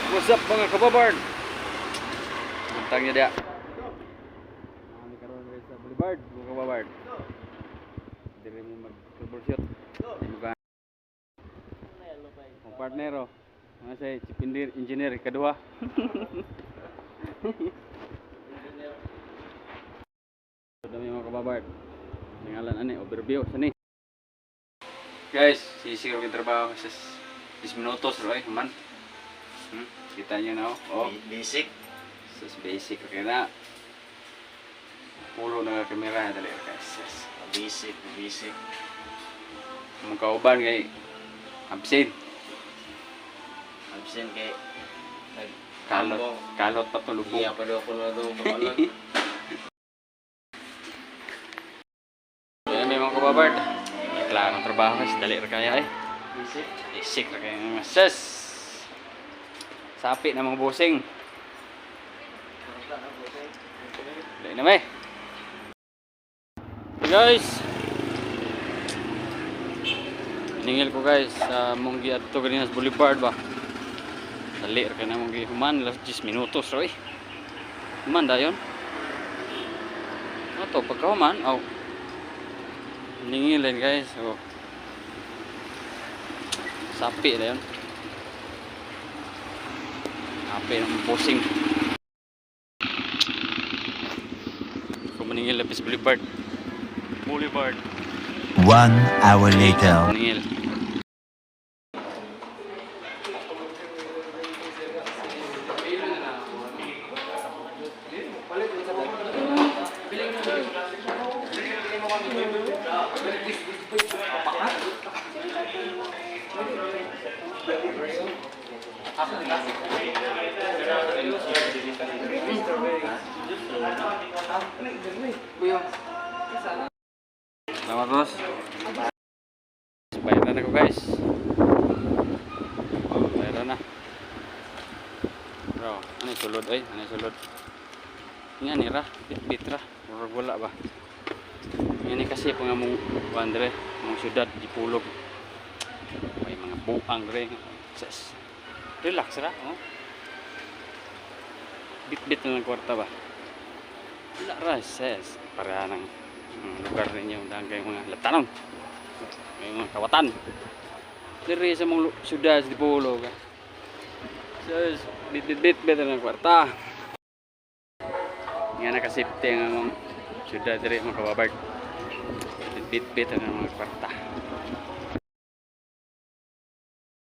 What's up, mga kababard? Buntag niya diya. Kami karon diri sa Boulevard, mga kababard. Diri mo mag troubleshoot. Di mo ka. Ang partner oh. Mga siya, chief engineer kaduha. Dami, mga kababard. Ngalan ani overview sa ni. Guys, sisiro yung trabaho sa 10 minutos ro eh, man. Kita niyo na oh. Oh. Basic. Sus, basic okay na. Pulo na kamera dali ra, guys. Yes. Basic, basic. Mong kauban kay absent. Absent kay nag Kalot, kalot pa to lubong. Iya pa daw ko na daw kabalot. Yan may mga kababard. Klaro ang trabaho, guys, dali ra kaya eh. Basic. Basic ra kaya mga sis. Sapi na mga busing. Dali na may. Guys. Ningil ko, guys, sa mong giadto ganina sa Boulevard ba. Dali ra kay na mong gihuman las 10 minutos ra eh. Human dayon. Ato pagkahuman, aw. Ningilin, guys. Oh. Sapi dayon. Sapi ng busing. Kumaningil lapis Boulevard. Boulevard. One hour later. Maningil. Salamat, boss. Bayaran na ko, guys. Oh, bayaran na. Bro, ano yung sulod ay? Ano yung sulod? Nga ni ra, bit-bit ra. Murag wala ba? Nga ni kasi pa nga mong kuan dire, mong syudad Dipolog. May mga buang dire. Ses. Relax ra, oh. Bit-bit na lang kwarta ba? Wala ra, ses. Para ng lugar ninyo, dahil kayong mga latanon. May mga kawatan. Diri sa mong syudad sa Dipolog. Sus, bit bit bit bit ng kwarta. Nga nakasipte nga mong syudad diri, mga kababard. Bit bit bit ang mga kwarta.